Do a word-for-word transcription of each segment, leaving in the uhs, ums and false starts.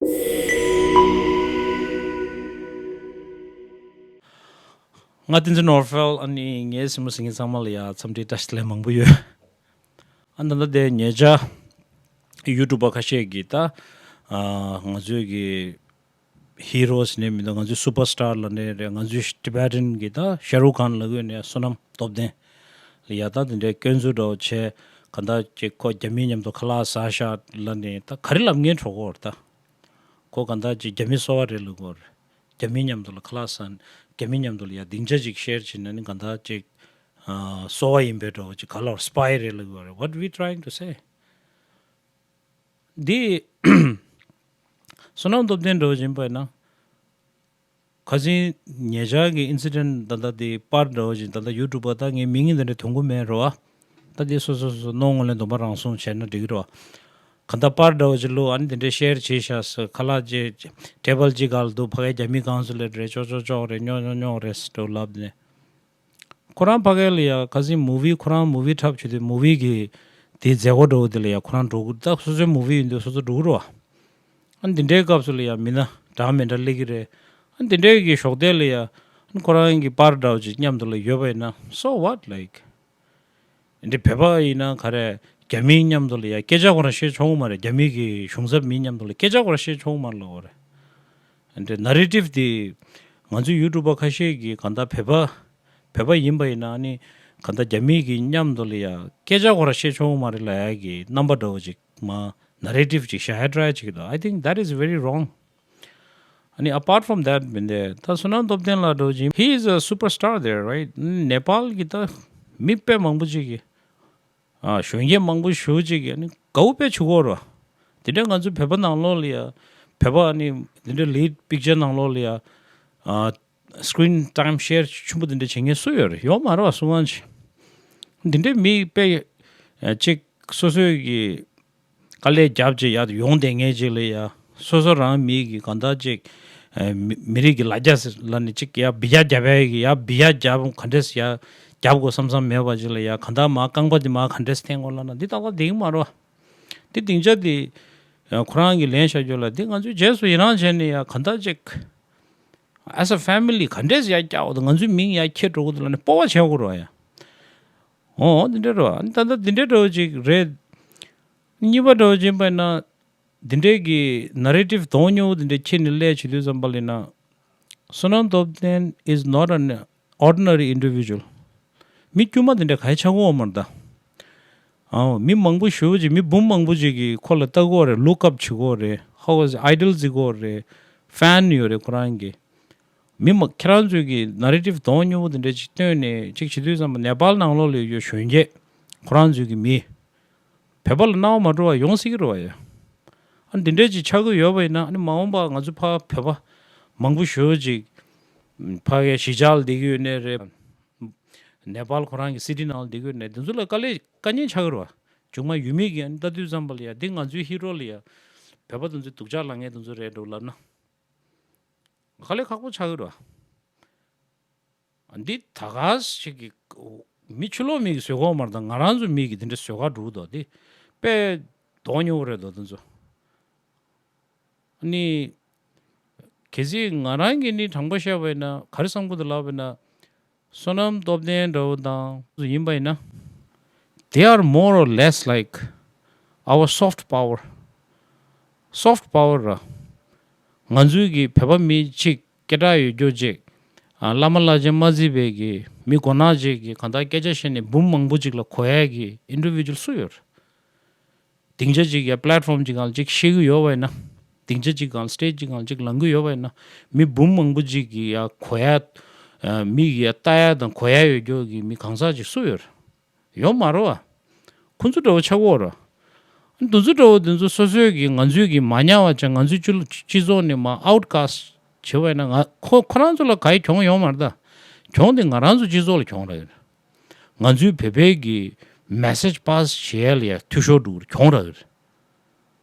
ང་བསྟན་འཛིན་ནོར་ཧྥལ། ཨ་ནི་ངའི་གཟིགས་མོ་གཟིགས་མཁན་ཚང་མ་ལ་ཡ་འཚམས་འདྲི་བཀྲ་ཤིས་བདེ་ལེགས་མང་པོ་ཡོད། ཨ་ད་ལྟ་དེ་ཉེ་ཆར་ཡུ་ཊུབ་པ་ཁ་ཤས་ཀྱིས་ད་ཨ་ང་ཚོའི་གི་ཧི་རོ་ཟེར་ནས་མི་འདུག་ང་ཚོའི་སུ་པར་སི་ཊར་ལབ་ནའི་རེད། ང་ཚོའི་ཊི་བེ་ཊན་གྱི་ད་ཤ་རུག་ཁཱན་ལབ་དགོས་ནས་བསོད་ནམས་སྟོབས་ལྡན་ལ་ཡ་ད་དེ་འདྲའི་སྐྱོན་འཛུགས་འདྲ་བོ་བྱས། གང་ལྟར་ཅིག་ཁོ་རྒྱ་མི་མཉམ་དུ་ཁ་ལག་ཟ་ཤག་ལབ་ནས་ད་ག་རེ་ལབ་མཁན་གྲོགས་པོ་རེད། ད་ཁོ་གང་ལྟར་ཅིག་རྒྱ་མི་སོ་པ་རེད་ལབ་དགོས་རེད། རྒྱ་མི་མཉམ་དུ་ལ་ཁ་ལག་ཟ། རྒྱ་མི་མཉམ་དུ་ལ་ཡ་སྡིངས་ཆ་ཅིག་ཤེར་བྱས་ན་ནི་གང་ལྟར་ཅིག་ཨ་སོ་པ་ཡིན་པའི་འདྲ་བོ་ཅིག་ག་ལབ་སི་པའི་རེད་ལབ་དགོས་རེད། What we trying to say? འདི་བསོད་ནམས་སྟོབས་ལྡན་འདྲ་བོ་ཡིན་པ་ཡིན་ན། ཁ་སང་ཉེ་ཆར་གྱི་ཨིན་སི་ཌེན་ཊི་ད་ལྟ་དེ་པར་འདྲ་བོ་ཅིག་ད་ལྟ་ཡུ་ཊུབ་པ་ད་ངའི་མིང་ངས་དེ་འདྲ་ཐོན་གྱི་མེད་རེད་བ། ད་དེ་སོ་སོ་སོ་སོ་ནོར་ངོ་ལེན་སྡོམ་པ་རང་སྲུང་བྱས་ན་འགྲིག་གི་རེད་བ། གང་ལྟར་པར་འདྲ་བོ་ཅིག་བླུགས། ཨ་ནི་དེ་འདྲའི་ཤེར་བྱས་ཤག་ཟེར། ཁ་ལག་ཅིག་ཊེ་བལ་གཅིག་སྒང་ལ་འདུག་ཕ་གའི་རྒྱ་མི་ཀོན་སུ་ལེཊ་རེད། ཅོག་ཅོག་ཅོག་རེད། ཉོག་ཉོག་ཉོག་རེད་ཟེར་འདྲ་བོ་ལབ་ནས། ཁོ་རང་ཕ་གི་ལ་ཡ་ཁ་སང་མུ་ཝི། ཁོ་རང་མུ་ཝི་འཁྲབ་བྱེད་དུས་མུ་ཝི་གི་དེའི་མཛད་སྒོ་འདྲ་བོ་དེ་ལ་ཡ་ཁོ་རང་འགྲོ་གི། ད་སོ་སོའི་མུ་ཝི་ཡིན་དུས་སོ་སོ་འགྲོ་གི་རེད་བ། ཨ་ནི་འདི་འདྲའི་སྐབས་སུ་ལ་ཡ་མི་སྣ་འདྲ་མི་འདྲ་སླེབས་ཀྱི་རེད། ཨ་ནི་འདི་འདྲའི་གི་ཞོགས་དེ་ལ་ཡ་ཨ་ནི་ཁོ་རང་གི་པར་འདྲ་བོ་ཅིག་མཉམ་དུ་ལ་ཡོད་པ་ཡིན་ན། So what, like? འདི་བོད་པ་ཡིན་ན་ག་རེ། རྒྱ་མིའི་མཉམ་དུ་ལ་ཡ་སྐད་ཆ་ཁོ་རང་བཤད་ཆོག་གི་མ་རེད། རྒྱ་མི་གི་གཞུང་ཚབ་མི་མཉམ་དུ་ལ་སྐད་ཆ་ཁོ་རང་བཤད་ཆོག་གི་མ་རེད་ལབ་པ་རེད། འདི་ནེ་རེ་ཊིབ་དེ་ང་ཚོའི་ཡུ་ཊུབ་པ་ཁ་ཤས་ཀྱིས་གང་ལྟར་བོད་པ་བོད་པ་ཡིན་པ་ཡིན་ན་ནི་གང་ལྟར་རྒྱ་མི་གི་མཉམ་དུ་ལ་ཡ་སྐད་ཆ་ཁོ་རང་བཤད་ཆོག་གི་མ་རེད་ལབ་ཡ་གི་རྣམ་པ་འདྲ་བོ་ཅིག་མ་ནེ་རེ་ཊིབ་ཅིག་བཞག་ཡ་ཊི་རའི་བྱེད་ཀྱི་འདུག I think that is very wrong. ཨ་ནི་apart from that མིན་ཏེ་ད་བསོད་ནམས་སྟོབས་ལྡན་ལགས་འདྲ་བོ་ཅིག He is a superstar there, right? ནེ་པཱལ་གི་ད་མི་དཔེ་མང་པོ་ཅིག་གིས། ཨ་གཞོན་སྐྱེས་མང་པོ་ཞེ་པོ་ཅིག་གིས་ཨ་ནི་དགའ་པོ་དཔེ་བྱེད་ཀྱི་ཡོད་རེད་བ། དེ་འདྲ་ང་ཚོའི་བོད་པ་ནང་ལོགས་ལ་ཡ། བོད་པ་ཨ་ནི་དེ་འདྲ་ལིཌ་པིག་ཅར་ནང་ལོགས་ལ་ཡ། ཨ་སི་ཀི་རིན་ཊའིམ་ཤེར་ཆེན་པོ་དེ་འདྲ་བྱེད་མཁན་སུ་ཡོད་རེད། ཡོད་མ་རེད་བ། སུ་མང་ཅིག་འདི་འདྲའི་མི་དཔེ་ཨ་ཅིག་སོ་སོའི་གི་དཀའ་ལས་རྒྱབ་བྱས་ཡར་ཡོང་བསྡད་མཁན་ཅིག་ལ་ཡ། སོ་སོ་རང་མི་གི་གང་ལྟར་ཅིག་ཨ་མི་མི་རིགས་ཀྱི་ལ་རྒྱ་ཟེར་ལབ་ནས་ཅིག་ཡ་འབུད་རྒྱག་རྒྱབ་ཡ་གི་ཡ་འབུད་རྒྱག་རྒྱབ་ག་འདྲས་ཡ་རྒྱབ་དགོས་བསམ་བསམ་མེད་པ་ཅིག་ལ་ཡ། གང་ལྟར་མར་རྐང་པ་འདི་མར་ག་འདྲས་འཐེན་དགོས་ལབ་ན་འདི་ཏག་ཏག་འགྲིག་གི་མ་རེད་བ། འདི་སྡིངས་ཆ་འདི་ཨ་ཁོ་རང་གིས་ལེན་བཞག་རྒྱུ་ལ་འདི་ང་ཚོའི་རྗེས་སུ་ཡི་རང་བྱས་ནས་ཡ་གང་ལྟར་ཅིག as a family ག་འདྲས་ཡ་རྒྱག་འོ་ད་ང་ཚོའི་མིང་ཡ་ཁྱེར་འགྲོ་གི་འདུག་ལབ་ནས་སྤོབས་པ་བྱེད་དགོས་རེད་བ་ཡ། འོ་འདི་འདྲ་རེད་བ། ད་ལྟ་འདི་འདྲ་འདྲ་བོ་ཅིག་རེད། གཉིས་པ་འདྲ་བོ་ཅིག་ཡིན་པ་ཡིན་ན། འདི་འདྲའི་གི་ནེ་རེ་ཊིབ་དོན་གཉེར་བོ་འདི་འདྲ་ཁྱེར་ནས་སླེབས་བྱེད་དུས་ཙམ་པ་ལ་ཡིན་ན། བསོད་ནམས་སྟོབས་ལྡན is not an ordinary individual. མི་དཀྱུས་མ་འདི་འདྲ་ག་ཡེ་ཆགས་ཀྱི་ཡོད་མ་རེད་ད། ཨའོ་མི་མང་པོ་ཞེ་པོ་ཅིག་མི་འབུམ་མང་པོ་ཅིག་གིས་ཁོ་ལ་ལྟ་གི་ཡོད་རེད། ལུག་ཨབ་བྱེད་ཀྱི་ཡོད་རེད། ཧོ་ཝེ་ཨའི་ཌལ་བརྩི་གི་ཡོད་རེད། ཕེན་ཡོད་རེད་ཁོ་རང་གི། མི་མང་ཁྱེད་རང་ཚོས་ཀྱི་ནེ་རེ་ཊིབ་དོན་གཉེར་བོ་དེ་འདྲ་ཅིག་བཏོན་ནས་ཅིག་བྱེད་དུས་ཙམ་པ་ནེ་པཱལ་ནང་ལོགས་ལ་ཡོད་གཞོན་སྐྱེས་ཁོ་རང་ཚོས་ཀྱི་མི་བོད་པ་ལ་སྣང་བ་མ་འགྲོ་བ་ཡོང་སྲིད་ཀྱི་རེད་བ་ཡ། ཨ་འདི་འདྲ་ཅིག་ཆགས་ཀྱི་ཡོད་པ་ཡིན་ན་ཨ་ནི་མ་འོངས་པ་ང་ཚོ་ཕ་བོད་པ་མང་པོ་ཞེ་པོ་ཅིག་ཕ་གིའི་གཞིས་ཆགས་ལ་བསྡད་ཀྱི་ཡོད་ནའི་རེད། ནེ་པཱལ་ཁོ་རང་གི་སི་ཊི་ནང་ལ་བསྡད་ཀྱི་ཡོད་ནའི་དེ་ཚོ་ལ་དཀའ་ལས་དཀའ་ངལ་ཆགས་ཀྱི་རེད་བ། མཇུག་མ་ཡུལ་མི་གིས་ཨ་ནི་ལྟ་དུས་ཙམ་པ་ལ་ཡ་འདི་ང་ཚོའི་ཧི་རོ་ལ་ཡ་བོད་པ་དེ་ཚོའི་སྡུག་ཅག་ལབ་མཁན་དེ་ཚོ་རེད་འགྲོ་ལབ་ན། དཀའ་ལས་ཁག་པོ་ཆགས་ཀྱི་རེད་བ། འདི་ད་ག་ཞིག་གི་མི་ཕྱི་ལོགས་མི་གིས་བཟོས་ཀྱི་ཡོད་མ་རེད་ད། ང་རང་ཚོ་མི་གིས་འདི་འདྲ་བཟོས་ག་འགྲོ་གི་འདུག་འདི་དཔེ་དོན་གཉེར་བོ་རེད་འདུག་དེ་ཚོ། ཨ་ནི་གལ་སྲིད་ང་རང་གིས་ནི་དྲང་པོ་བཤད་པ་ཡིན་ན་ག་རེ་བསམ་གྱི་འདུག་ལབ་པ་ཡིན་ན། བསོད་ནམས་སྟོབས་ལྡན་འདྲ་བོ་དང་ཡིན་པ་ཡིན་ན། They are more or less like our soft power. Soft power ར། ང་ཚོའི་གི་བོད་པ་མི་གཅིག་སྐད་གྲགས་ཡོད་རྒྱུ་གཅིག་ཨ་བླ་མ་བླ་ཆེན་མ་བརྩིས་པའི་གི་མི་མགོ་ནག་ཅིག་གིས་གང་ལྟར་སྐད་ཆ་བཤད་ནས་འབུམ་མང་པོ་ཅིག་ལ་གོ་ཡ་གི་ཨིན་ཌི་བི་ཇུ་ཨལ་སུ་ཡོད་རེད། སྡིངས་ཆ་གཅིག་ཡ་པི་ལེ་ཊི་ཕོམ་གཅིག་སྒང་ལ་གཅིག་བཤད་ཀྱི་ཡོད་པ་ཡིན་ན། སྡིངས་ཆ་གཅིག་སྒང་ལ་སི་ཊེ་ཇི་གཅིག་སྒང་ལ་གཅིག་ལངས་ཀྱི་ཡོད་པ་ཡིན་ན། མི་འབུམ་མང་པོ་གཅིག་གིས་ཡ་གོ་ཡ། ཨ་མི་གིས་ཡ་ལྟ་ཡ་དང་གོ་ཡ་ཡོད་རྒྱུ་གི་མི་གང་ཟག་ཅིག་སུ་ཡོད་རེད། ཡོད་མ་རེད་བ། ཁོ་ཚོ་འདྲ་བོ་ཆགས་ཀྱི་ཡོད་རེད། འདི་ཚོ་འདྲ་བོ་འདི་ཚོ་སོ་སོའི་གི་ང་ཚོའི་གི་མ་ཉར་བ་བྱས། ང་ཚོའི་སྤྱི་ལོ་སྤྱི་ཚོགས་ནས་མར་ཨའུཊ་ཀཱསི་ཊི་བྱས་པ་ཡིན་ན་ང་ཁོ་ཁོ་རང་ཚོ་ལ་ག་ཡེ་གྱོང་ཡོད་མ་རེད་ད། གྱོང་དེ་ང་རང་ཚོ་སྤྱི་ཚོགས་ལ་གྱོང་རག་གི་རེད། ང་ཚོའི་བོད་པའི་གི་མེ་སེཇ་པཱ་སི་བྱེད་ཡ་ལ་ཡ་འཐུས་ཤོར་འགྲོ་གི་རེད། གྱོང་རག་གི་རེད།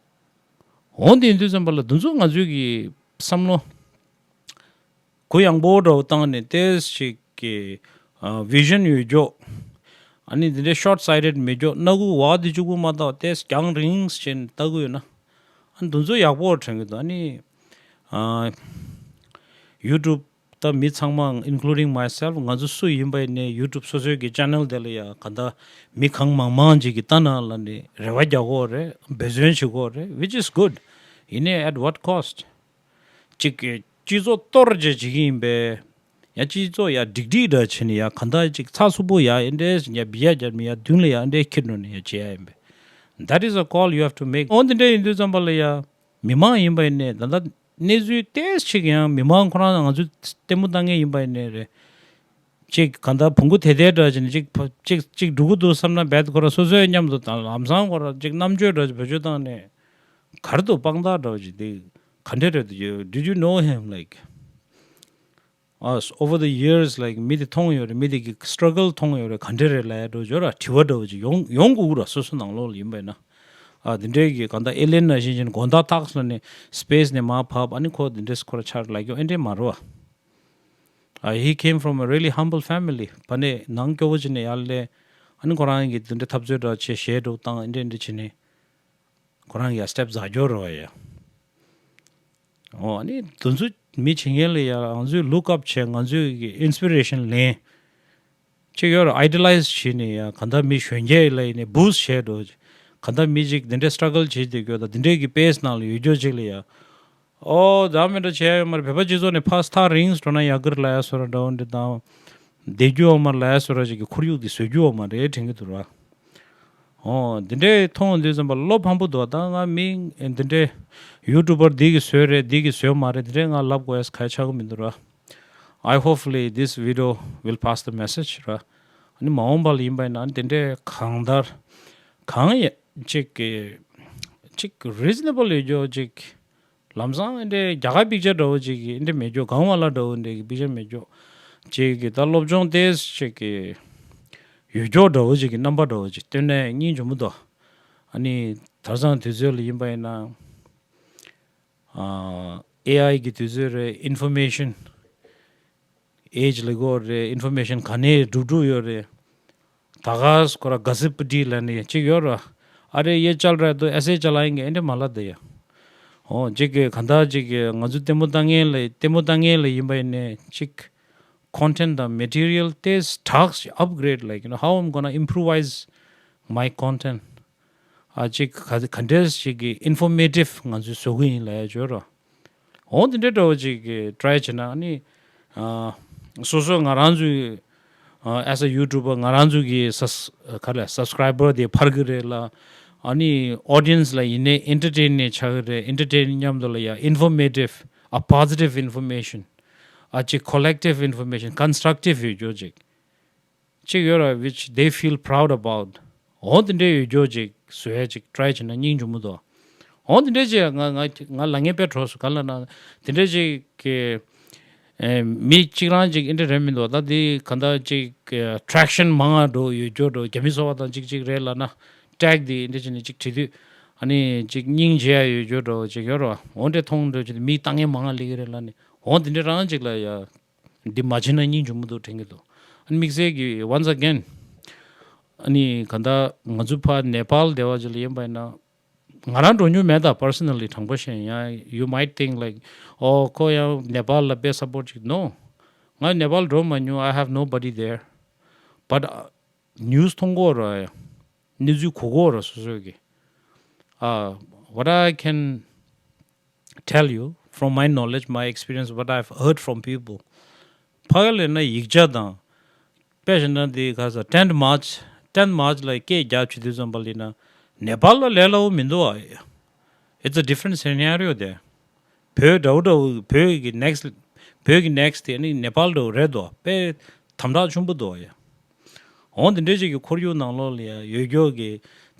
འོ་འདི་ཡིན་དུས་ཙམ་པ་ལ་འདི་ཚོ་ང་ཚོའི་གི་བསམ་བློ་གུ་ཡངས་པོ་འདྲ་བོ་བཏང་ནས་ཏོག་ཙམ་ཅིག་གི་ཨ་བི་ཤན་ཡོད་རྒྱུ། ཨ་ནི་འདི་འདྲའི་ཤོརཊ་སའི་ཊེཌ་མེད་རྒྱུ། སྣ་ཁུག་བ་དེ་གཅིག་པུ་མ་གཏོགས་ཏོག་ཙམ་རྒྱང་རིང་བྱས་ནས་ལྟ་གི་ཡོད་ན། ཨ་ ཨ་འདུ་འཛོམས་ཡག་པོ་དྲན་གི་འདུག་ཨ་ནི་ཨ་YouTube ད་མི་ཚང་མ་including myself ང་ཚོ་སུ་ཡིན་པ་ཡིན་ནའི་YouTube སོ་སོའི་གི་channel དེ་ལ་ཡ་ག་ད་མི་གང་མང་མང་ཅིག་གི་ལྟ་ན་ལ་ནི་རེ་བ་རྒྱག་གོ་རེད། འབད་བརྩོན་བྱེད་གོ་རེད། which is good. ཡིན་ནའི་at what cost? ཅིག་གི་སྤྱི་ཚོགས་གཏོར་བྱེད་བྱེད་ཀྱི་ཡིན་པས། ཡ་སྤྱི་ཚོགས་ཡ་སྒྲིག་སྒྲིག་འདྲ་བྱས་ནས་ཡ་ག་ད་ཅིག་ཚགས་ཚུད་པོ་ཡ་ཨེ་འདྲས་ཡ་བི་ཡ་རྒྱབ་ནས་ཡ་མདུན་ལ་ཡ་ཨེ་འདྲས་འཁྱེར་འགྲོ་ནས་ཡ་བྱེད་ཡ་ཡིན་པས། That is a call you have to make. འོ་འདི་འདྲས་ཡིན་དུས་ཙམ་པ་ལ་ཡ། མི་མང་ཡིན་པ་ཡིན་ནའི་ད་ལྟ་གནས་ཚུལ་ཏོག་ཙམ་ཅིག་ཡང་མི་མང་ཁོ་རང་ང་ཚོས་ལྟད་མོ་ལྟ་མཁན་ཡིན་པ་ཡིན་ནའི་རེད། ཅིག་གང་ལྟར་བོང་གུ་དེ་དེ་འདྲ་བྱས་ནས་ཅིག་ཕ་ཅིག་ཅིག་འགྲོ་གི་འདུག་བསམ་ན་རྦད་ཁོ་རང་སོ་སོའི་མཉམ་དུ་དང་ལམ་སང་ཁོ་རང་ཅིག་རྣམ་དཔྱོད་འདྲ་བོད་ཆོས་བཏང་ནས་གར་དུ་དཔང་རྟགས་འདྲ་བོ་ཅིག་དེ་ག་འདྲ་རེད་འདུག Did you know him? Like, uh, over the years, like, མི་དེ་མཐོང་ཡོད་རེད། མི་དེ་གི་struggle མཐོང་ཡོད་རེད། ག་འདྲ་རེད་ལབ་ཡ་འདྲ་བོ་ཅིག་ཡོད་ར། དྲི་བ་འདྲ་བོ་ཅིག་ཡོང་ཡོང་དགོས་ཀྱི་ར། སོ་སོ་ནང་ལོགས་ལ་ཡིན་པ་ཡིན་ན། ཨ་དེ་འདྲའི་གི་གང་ལྟར་ཨེ་ལེན་ནང་བཞིན་བྱས་ནས་དགོང་དག་ཐག་ལ་ནས་space ནས་མར་བབས། ཨ་ནི་ཁོ་དེ་འདྲས་ཁོ་ར་ཆར་ལ་སྐྱོ་ཨེ་འདྲས་མ་རེད་བ། ཨ་he came from a really humble family. ཕ་ནས་ནང་སྐྱོ་བོ་ཅིག་ནས་ཡར་སླེབས། ཨ་ནི་ཁོ་རང་གི་དེ་འདྲ་འཐབ་རྩོད་འདྲ་བྱས་གཞས་འདྲ་བཏང་ཨེ་འདྲས་འདྲ་བྱས་ནས་ཁོ་རང་གི་ཡར་step འཛེགས་རྒྱུ་རེད་བ་ཡ། འོ་ཨ་ནི་དེ་ཚོ་མི་བྱེད་མཁན་ལ་ཡ་ང་ཚོས་look up བྱས། ང་ཚོས་གི་inspiration ལེན། ཅིག་ཡོད་ར། idolize བྱས་ནས་ཡ་གང་ལྟར་མི་གཞོན་སྐྱེས་ལ་ཡིན་ནས་boost བྱས་འགྲོ། གང་ལྟར་མི་ཅིག་འདི་འདྲའི་struggle བྱས་བསྡད་རྒྱུ་དང་འདི་འདྲའི་གི་pace ནང་ལ་ཡོད་རྒྱུ་ཅིག་ལ་ཡ། ཨོ་ད་མི་འདྲ་བྱས་ཡོད་མ་རེད། བོད་པ་སྤྱི་ཚོགས་ནས་ཕར་ཐག་རིང་འགྲོ་ན་ཡག་གི་རེད་ལབ་ཡ་བཟོ་འདྲ་འདྲ་བོ་འདི་དང་། བསྡད་རྒྱུ་ཡོད་མ་རེད་ལབ་ཡ་བཟོ་འདྲ་ཅིག་གི་ཁོར་ཡུག་འདི་བཟོ་རྒྱུ་ཡོད་མ་རེད་དྲན་གི་འདུག་ར། ཨོ་འདི་འདྲའི་མཐོང་དུས་ཙམ་པ་བློ་ཕམ་པོ་འདུག་ད་ང་མི་འདི་འདྲའི་YouTuber འདི་གི་བཟོས་རེད། འདི་གི་བཟོས་མ་རེད། འདི་འདྲའི་ང་ལབ་དགོས་ཡ་ག་ཆགས་གི་མི་འདུག་ར། I hopefully this video will pass the message ར། ཨ་ནི་མ་འོངས་པ་ལ་ཡིན་པ་ཡིན་ན་ཨ་ནི་དེ་འདྲའི་གང་ལྟར་གང་ཡ་ཅིག་གི་ཅིག་reasonable ཡོད་རྒྱུ་ཅིག་ལམ་སང་ཨ་འདྲའི་རྒྱ་གར་པིག་ཅར་འདྲ་བོ་ཅིག་གི་ཨ་འདྲའི་མེད་རྒྱུ། གང་བ་ལ་འདྲ་བོ་འདྲའི་གི་པིག་ཅར་མེད་རྒྱུ་ཅིག་གི་ད་སློབ་སྦྱོང་ཏོག་ཙམ་ཅིག་གི་ཡོད་རྒྱུ་འདྲ་བོ་ཅིག་གི་རྣམ་པ་འདྲ་བོ་ཅིག་སྟོན་ནས་སྙིང་རྗེ་མོ་འདུག་ཨ་ནི་དེང་སང་དུས་ཚོད་ལ་ཡིན་པ་ཡིན་ན། ཨ་ཨེ་ཨའི་གི་དུས་ཚོད་རེད། Information age ལ་གོ་རེད། Information ག་ནས་སྒྲུབ་སྒྲུབ་ཡོད་རེད། ད་ག་ཁོ་ར་gossip འདི་ལ་ནི་ཅིག་ཡོད་ར། अरे ये चल रहा है तो ऐसे ही चलाएंगे ཨེ་འདྲ་མ་ལབ་དེ་ཡ། ཨོ་ཅིག་གི་གང་ལྟར་ཅིག་གི་ང་ཚོ་ལྟད་མོ་ལྟ་མཁན་ལ་ལྟད་མོ་ལྟ་མཁན་ལ་ཡིན་པ་ཡིན་ནས་ཅིག་content དང་material དེ་དྲག་upgrade, like, you know, how I'm gonna improvise my content. ཨ་ཅིག་ག་ག་འདྲས་ཞིག་གི་informative ང་ཚོས་བཟོ་གི་ཡིན་ལབ་ཡ་བརྗོད་རོགས། འོ་འདི་འདྲའི་འདྲ་བོ་ཅིག་གི་try བྱས་ན་ཨ་ནི་ཨ་སོ་སོ་ང་རང་ཚོའི་ཨ་as a YouTuber ང་རང་ཚོ་གི་sus- ག་ལ་subscriber དེ་འཕར་གི་རེད་ལ། ཨ་ནི་audience ལ་ཡིན་ནའི་entertain ནས་ཆགས་གི་རེད། entertain མཉམ་དུ་ལ་ཡ་informative, a positive information, ཨ་ཅིག་collective information, constructive ཡོད་རྒྱུ་ཅིག་ཅིག་ཡོད་ར། which they feel proud about. འོ་དེ་འདྲའི་ཡོད་རྒྱུ་ཅིག་བཟོ་ཡ་ཅིག་try བྱས་ན་སྙིང་རྗེ་མོ་འདུག་འོ་དེ་འདྲའི་ཅིག་ང་ང་ང་ལ་ངེས་པའི་གྲོགས་སུ་ག་ལ་ན་དེ་འདྲའི་ཅིག་གི་ཨེ་མི་གཅིག་རང་ཅིག་ཨེ་འདྲ་རེད་མི་འདུག་ད་དེ་ག་འདྲ་ཅིག་གི་traction མང་ང་འགྲོ་ཡོད་རྒྱུ་འགྲོ། རྒྱ་མི་སོ་བ་དང་ཅིག་ཅིག་རེད་ལ་ན་tag དེ་ཨེ་འདྲ་བྱས་ནས་ཅིག་བྲིས་དུས་ཨ་ནི་ཅིག་སྙིང་རྗེ་ཡ་ཡོད་རྒྱུ་འགྲོ་ཅིག་ཡོད་ར། འོ་འདྲ་མཐོང་འགྲོ་ཅིག་མི་ལྟ་མཁན་མང་ང་སླེབས་ཀྱི་རེད་ལ་ནི་འོ་དེ་འདྲ་རང་ཅིག་ལ་ཡ། འདི་མ་བྱས་ན་སྙིང་རྗེ་མོ་འདུག་དྲན་གྱི་འདུག་ཨ་ནི་དམིགས་བསལ་གྱི་once again ཨ་ནི་ག་འདྲ་ང་ཚོ་ཕར་ནེ་པཱལ་སྡེ་བ་ཅིག་ལ་ཡིན་པ་ཡིན་ན་ང་རང་འགྲོ་མྱོང་མེད་ད། personally དྲང་པོ་བཤད་ཡང་you might think like, oh, ཁོ་ཡང་ནེ་པཱལ་ལ་དཔེ་support ཅིག no. ང་ནེ་པཱལ་འགྲོ་མ་མྱོང་། I have nobody there. But news མཐོང་གོ་ར། གནས་ཚུལ་གོ་གོ་ར་སོ་སོ་གི་ཨ། What I can tell you from my knowledge, my experience, what I've heard from people. ཕ་གི་ལས་ན་ཡིག་ཆ་དང་དཔེ་བཞིན་ན་འདི་ག་ས་tenth March, tenth March ལ་སྐད་རྒྱབ་བྱེད་དུས་ཙམ་པ་ལ་ན་ནེ་པཱལ་ལ་ལས་སླ་བོ་མི་འདུག་ཨ། It's a different scenario there. བོད་འདྲ་བོ་འདྲ་བོ་བོད་ཀྱི་next བོད་ཀྱི་next དེ་ནི་ནེ་པཱལ་འདྲ་བོ་རེད་དོ། དཔེ་དམ་དྲག་ཆེན་པོ་འདུག་ཨ་ཡ། འོ་འདི་འདྲའི་ཅིག་གི་ཁོར་ཡུག་ནང་ལོགས་ལ་ཡ་ཡོད་རྒྱུ་གི་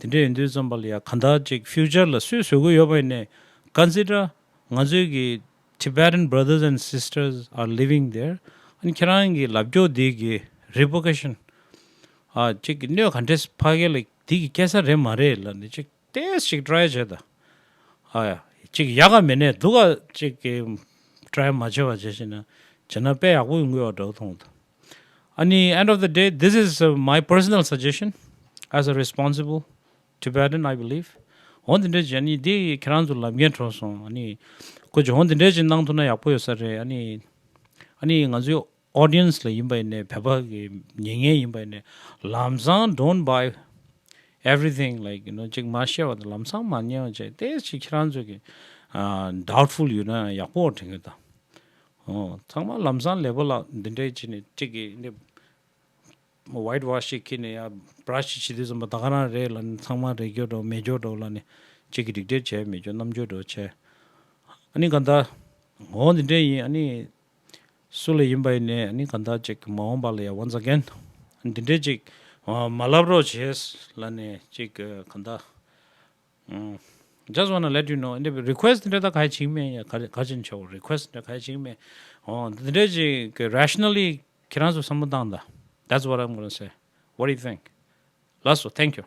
དེ་འདྲའི་ཡིན་དུས་ཙམ་པ་ལ་ཡ་ག་འདྲ་ཅིག་future ལ་སུས་བཟོ་གི་ཡོད་པ་ཡིན་ནའི་consider ང་ཚོའི་གི་Tibetan brothers and sisters are living there. ཨ་ནི་ཁྱེད་རང་གི་ལབ་རྒྱུ་འདི་གི་repercussion ཨ་ཅིག་གི་གནོད་ག་འདྲས་ཕ་གི་ལ་འདི་གི་སྐྱེ་ས་རེད་མ་རེད་ལ་ནི་ཅིག་ཏོག་ཙམ་ཅིག་try བྱས་ད། ཨ་ཡ། ཅིག་ཡག་ག་མེད་ནས་སྡུག་ག་ཅིག་གི་try མ་བྱས་པ་བྱས་ཤེ་ན་བྱས་ན་དཔེ་ཡག་པོ་ཡོང་གི་ཡོད་འདྲ་བོ་མཐོང་ད། ཨ་ནི་end of the day, this is uh, my personal suggestion as a responsible Tibetan, I believe. འོ་འདི་འདྲ་བྱས་ནི་འདི་ཁྱེད་རང་ཚོ་ལབ་མཁན་བྲོ་སོང་། ཨ་ནི་ཁོ་ཅིག་འོ་འདི་འདྲ་ཅིག་གནང་ཐུབ་ན་ཡག་པོ་ཡོད་ས་རེད། ཨ་ནི་ཨ་ནི་ང་ཚོའི་audience་ལ་ཡིན་པ་ཡིན་ནའི་བོད་པ་གི་ཉན་མཁན་ཡིན་པ་ཡིན་ནའི་ལམ་སང་don't buy everything, like, you know, ཅིག་མ་བཤད་པ་དང་ལམ་སང་མ་ཉན་པ་བྱས་ཏེ་ཅིག་ཁྱེད་རང་ཚོ་གི་ཨ་doubtful་ཡོད་ན་ཡག་པོ་དྲན་གི་དང་། ཨོ་ཚང་མ་ལམ་སང་ལེ་བོ་ལ་འདི་འདྲའི་བྱས་ནས་ཅིག་གི་འདི་white wash་ཅིག་ཁྱེར་ནས་ཡ་brush་ཅིག་བྱེད་དུས་ཙམ་པ་ད་ག་རང་རེད་ལབ་ནས་ཚང་མ་རེད་སྐྱོ་འགྲོ་མེད་སྐྱོ་འགྲོ་ལབ་ནས་ཅིག་གི་regret་བྱས་མེད་སྐྱོ་རྣམ་འགྱུར་འགྲོ་བྱས། ཨ་ནི་ག་ད་འོ་འདི་འདྲའི་ཡིན། ཨ་ནི་སུ་ལ་ཡིན་པ་ཡིན་ནའི་ཨ་ནི་ག་ད་ཅིག་མ་འོངས་པ་ལ་ཡ་once again་འདི་འདྲའི་ཅིག་མ་ལབ་རོགས་བྱས་ལབ་ནས་ཅིག་ག་ད། ཨང་། Just wanna let you know. འདི་request་འདི་འདྲ་ད་ག་ཡེ་བྱེད་ཀྱི་མེད། ཡ་ག་ག་ཅིན་ཆོག request་འདི་འདྲ་ག་ཡེ་བྱེད་ཀྱི་མེད། ཨོ་འདི་འདྲ་ཅིག་rationally་ཁྱེད་རང་ཚོ་བསམ་བློ་བཏང་དང་། That's what I'm gonna say. What do you think? ལགས་སོ། Thank you.